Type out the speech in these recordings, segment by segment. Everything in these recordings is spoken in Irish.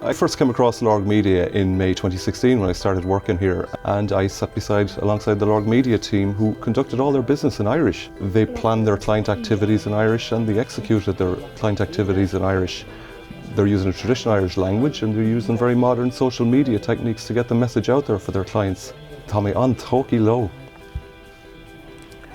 I first came across Lorg Media in May 2016 when I started working here and I sat beside alongside the Lorg Media team who conducted all their business in Irish. They planned their client activities in Irish and they executed their client activities in Irish. They're using a traditional Irish language and they're using very modern social media techniques to get the message out there for their clients. Tá mé an-tógtha leo.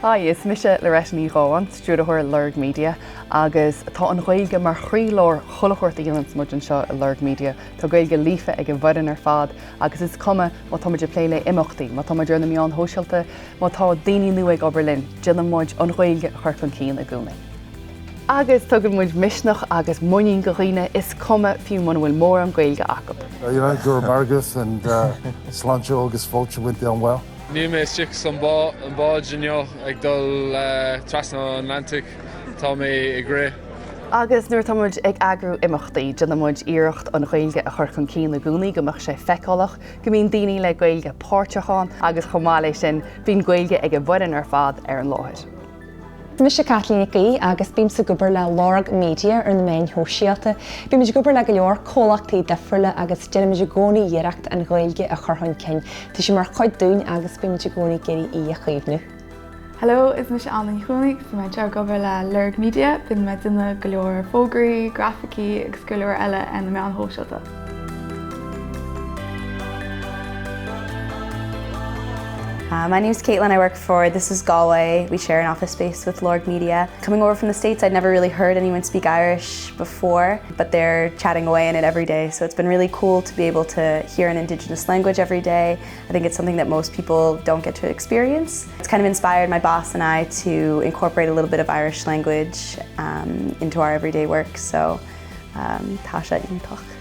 Hi, is mise Loretta Ní Ghabháin, stiúrthóir Lorg Media, agus tá an Ghaeilge mar chroílár chuile shórt a dhéananns muid anseo i Lorg Media. Tá Gaeilge líofa ag an bhfoireann ar fad agus is cuma má tá muid ag plé le imeachtaí, má tá muid ar na meáin shóisialta, má tá daoine nua ag obair linn, déanann muid an Ghaeilge a chur chun cinn i gcónaí. Agus tugann muid misneach agus muinín do dhaoine, is cuma fiú muna bhfuil mórán Gaeilge acu. You know, go raibh maith agat and sláinte agus fáilte went down well. Níl mé istigh san bád inniu ag dul trasna an Atlantaigh, tá mé ag rith. Agus nuair atá muid ag eagrú imeachtaí, déanann muid iarracht an Ghaeilge a chur chun cinn i gcónaí, go mbeadh sé feiceálach, go mbíonn daoine le Gaeilge páirteach ann agus chomh maith leis sin, bíonn Gaeilge ag an bhfoireann ar fad ar an láthair. Is mise Caitlín Nic Aoidh agus bímse ag obair le Lorg Media ar na meáin shóisialta. Bímid ag obair le go leor comhlachtaí difriúla agus déanaimid i gcónaí iarracht an Ghaeilge a chur chun cinn. Tá sí mar chuid dúinn agus bímid i gcónaí ag iarraidh í a chaomhnú. Hello, is mise Anna Ní Chuanaigh agus tá mé anseo ag obair le Lorg Media. Bíonn mé ag déanamh go leor fógraí, grafaicí agus go leor eile ar na meáin shóisialta. Uh, my name is Caitlin. I work for This is Galway. We share an office space with Lorg Media. Coming over from the States, I'd never really heard anyone speak Irish before, but they're chatting away in it every day. So it's been really cool to be able to hear an Indigenous language every day. I think it's something that most people don't get to experience. It's kind of inspired my boss and I to incorporate a little bit of Irish language um, into our everyday work. So um, tá sé iontach.